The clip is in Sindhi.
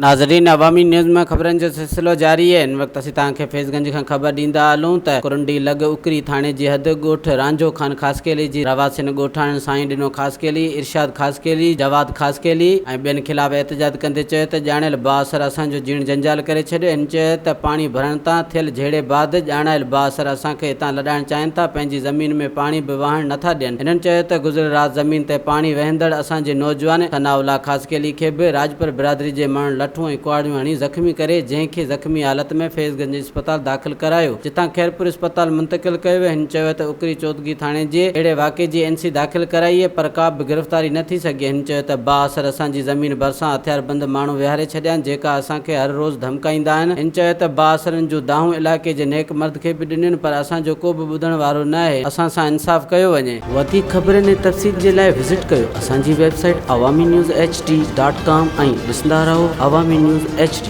ناظرين عوامي نيوز ۾ خبرن جو سلسلو جاري آهي هن وقت اسين توهان کي فيض گنج کان خبر ڏيندا هلون ته ڪرنڊي لڳ اڪري ٿاڻي جي حد ڳوٺ رانجهو خان خاصخيلي جي رهواسين ڳوٺاڻن سائين ڏنو خاصخيلي، ارشاد خاصخيلي، جواد خاصخيلي ۽ ٻين خلاف احتجاج ڪندي چيو ته ڄاڻايل بااثر اسان جو جيئڻ جنجال ڪري ڇڏيو هن چيو ته پاڻي ڀرڻ تان ٿيل جهيڙي بعد ڄاڻايل بااثر اسان کي هتان لڏائڻ چاهين ٿا پنهنجي زمين ۾ پاڻي به وهڻ نٿا ڏين هنن چيو ته گذريل رات زمين تي پاڻي وهندڙ اسان جي نوجوان ثناء الله خاصخيلي کي به راڄپر برادري جي ماڻهن لٺون ۽ ڪهاڙيون هڻي زخمي ڪري جنهن کي زخمي حالت ۾ فيض گنج اسپتال داخل ڪرايو جتان خيرپور اسپتال منتقل ڪيو ويو هن چيو ته اڪري چودڳي ٿاڻي جي اهڙي واقعي جي اين سي داخل ڪرائي پر ڪا به گرفتاري نه ٿي سگهي هن چيو ته بااثر اسان جي زمين ڀرسان هٿياربند ماڻهو ويهاري ڇڏيا آهن جيڪا اسان کي هر روز ڌمڪائيندا آهن هن چيو ته بااثرن جون دانهون علائقي جي نيڪ مرد کي به ڏنيون پر اسان جو ڪو به ٻڌڻ وارو نه آهي اسان سان انصاف ڪيو وڃي. وڌيڪ خبرن ۽ تفصيل جي لاء وزٽ ڪيو اسان جي website Awami news H D dot com ۽ ڏسندا رهو عوامي نيوز ايڇ ڊي.